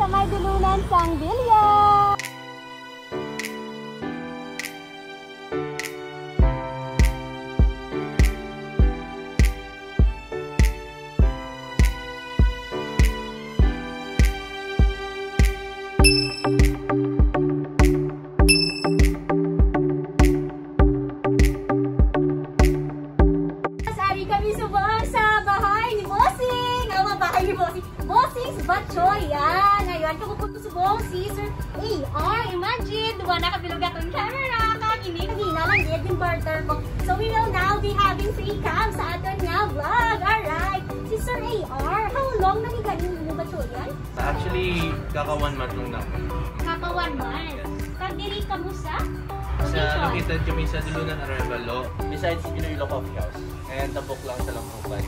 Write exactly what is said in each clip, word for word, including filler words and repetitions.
May dulunan sang bilya. Ari kami subong sa bahay ni Bossing. Ang bahay ni Bossing. Bossing's Batchoy. Yan. Ngayon, kung pupunta subong si Sir A R. Imagine, duwa na kabilog akong camera. Kagini, kanina lang, di, yung barter ko. So, we will now be having free cam sa aton nga vlog. Alright. Si Sir A R, how long na ni ganing mo Batchoyan? Actually, kaka one month lang na. Kaka one month. Kag diri kamo sa Sa location? Located kami sa Dulunan Arevalo. Besides Iloilo Coffee House. And tabok lang sa Lampukan.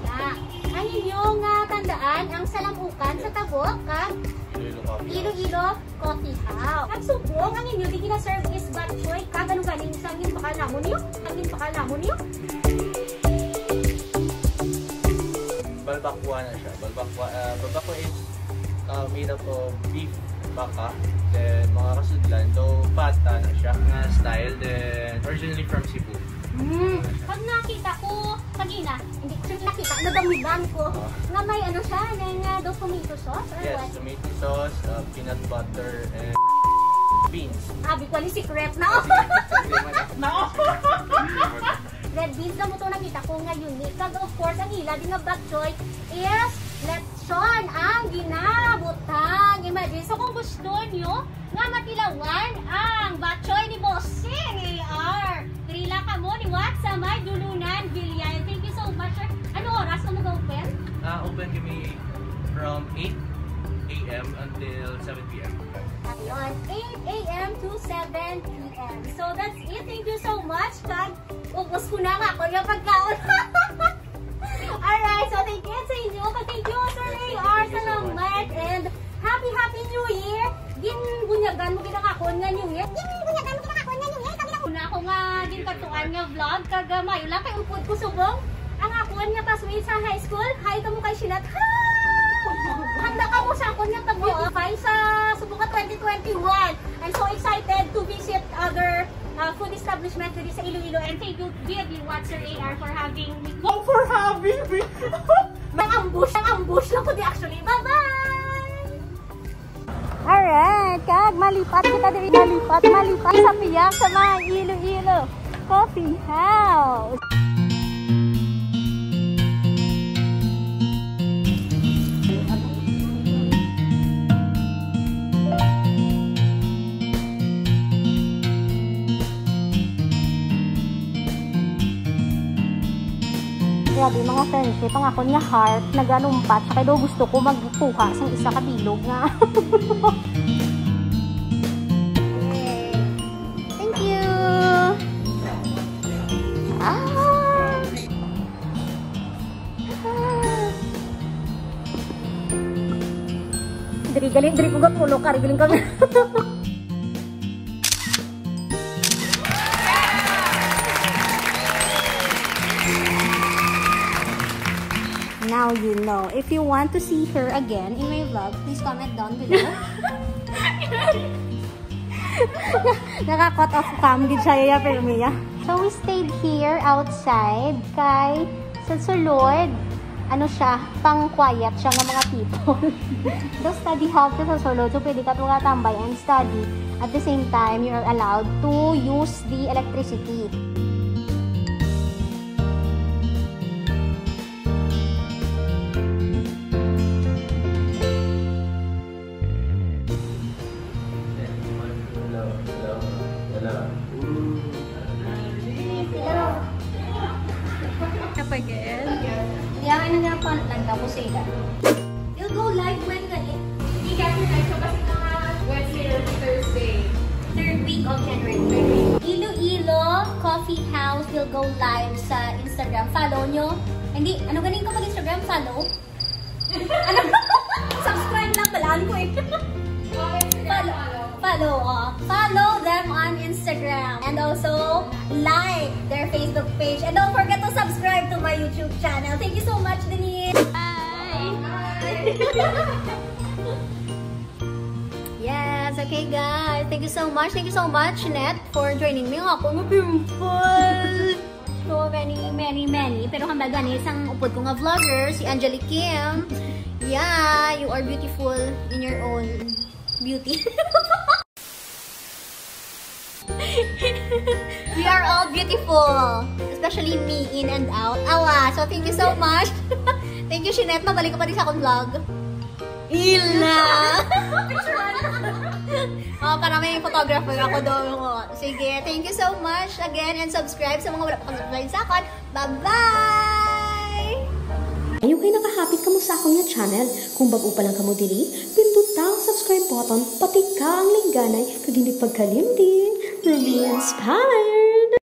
Na. Ang inyong, ah, tandaan, ang Salampukan sa tabok, kag Iloilo Coffee House. Iloilo Coffee House. Ang subong, ang inyo di gina-serve is batchoy, kag ano galing sa ginpakal namon niyo? Ang ginpakal namon niyo? Balbacua na siya. Balbacua, ah, balbacua is, ah, made up of beef, baka, then mga kasudlan, though pata na siya nga style, then originally from Cebu. Mm. Pag nakita ko, kagina, hindi ko siya nakita, nadamilan ko, Ah. nga may ano siya, may, ah, daw tomato sauce or Yes, what? Tomato sauce, ah, peanut butter, and beans. Abi ko, ni secret na. Hindi man. No! Red beans na mo to nakita ko nga unique. Kag of course, ang ila din nga batchoy is lechon ang ginabutang. Imagine, so kung gusto nyo nga matilawan ang batchoy ni Bossing A R, diri lang kamo liwat sa may Dulunan, Villayan. Thank you so much, sir. Ano oras na mag-open? Ah, open kami from eight A M until seven P M. Ayun, eight A M to seven P M. So that's it. Thank you so much. Kag ubos ko na nga ako yung pagkaon. Alright, so thank you sa inyo. Kag thank you, Sir Ray R. Salamat. And happy, happy New Year. Ginbunyagan mo gid ang akon nga New Year. Ginbunyagan mo gid ang akon nga New Year. Kag una ako nga ginkadtuan nga vlog, kag, ah, maayo lang kay upod ko subong ang akon nga classmate sa high school. Hi kamo kay Shinat. Hi! Handa kamo sa akon nga tagbo. Hi sa subong nga twenty twenty-one. I'm so excited to visit other, uh, food establishment diri sa Iloilo. And thank you, dear Watcher A R, for having me. Oh, for having me! Nang-ambush, nang-ambush lang ko di actually. Bye-bye! Alright, kag malipat kita diri, malipat, malipat sa piyak sa mga Iloilo Coffee House. Grabe, mga friendship, ang akon nga heart naganumpat, sa kay daw gusto ko magkuha sang isa ka bilog nga. Yay. Thank you. Ah. Ah. Diri gali, diri ko gapulo, kari galing kami. Now you know. If you want to see her again in my vlog, please comment down below. Naka-cut off cam gid siya, ya, pero niya. So we stayed here outside kay sa sulod, ano siya, pang quiet siya nga mga people. Daw study hall to sa sulod, so pwede ka tumatambay and study. At the same time, you are allowed to use the electricity. Hello, hello, hello. Kapag Hindi ako nang napan lang tapos sila. You'll go live when gani? Hindi kasi live siya kasi mga Wednesday or Thursday. Third week of January. Iloilo Coffee House will go live sa Instagram. Follow nyo. Hindi, ano ganin ko mag-Instagram? Follow? Ano? Subscribe lang, talaan ko eh. Follow, follow, oh. Follow them on Instagram and also like their Facebook page. And don't forget to subscribe to my YouTube channel. Thank you so much, Denise. Bye. Bye. Okay, guys. Thank you so much. Thank you so much, Net, for joining me. Ako nga pimple. So many, many, many. Pero hambal gani sang upod ko nga vlogger, si Angelique Kim. Yeah, you are beautiful in your own beauty. We are all beautiful, especially me, in and out. Awa, so thank you so much. Thank you, Shinette. Mabalik ko pa din sa akong vlog. Ila! Oh, para may photographer ako doon. Oh, sige, thank you so much again and subscribe sa mga wala pa kag-subscribe sa akon. Bye-bye! Ayaw kay nakahapit kamo sa akon nga channel. Kung bag-o pa lang kamo diri, pinduta ang subscribe button, patika ang lingganay, kag hindi pagkalimti, remain inspired!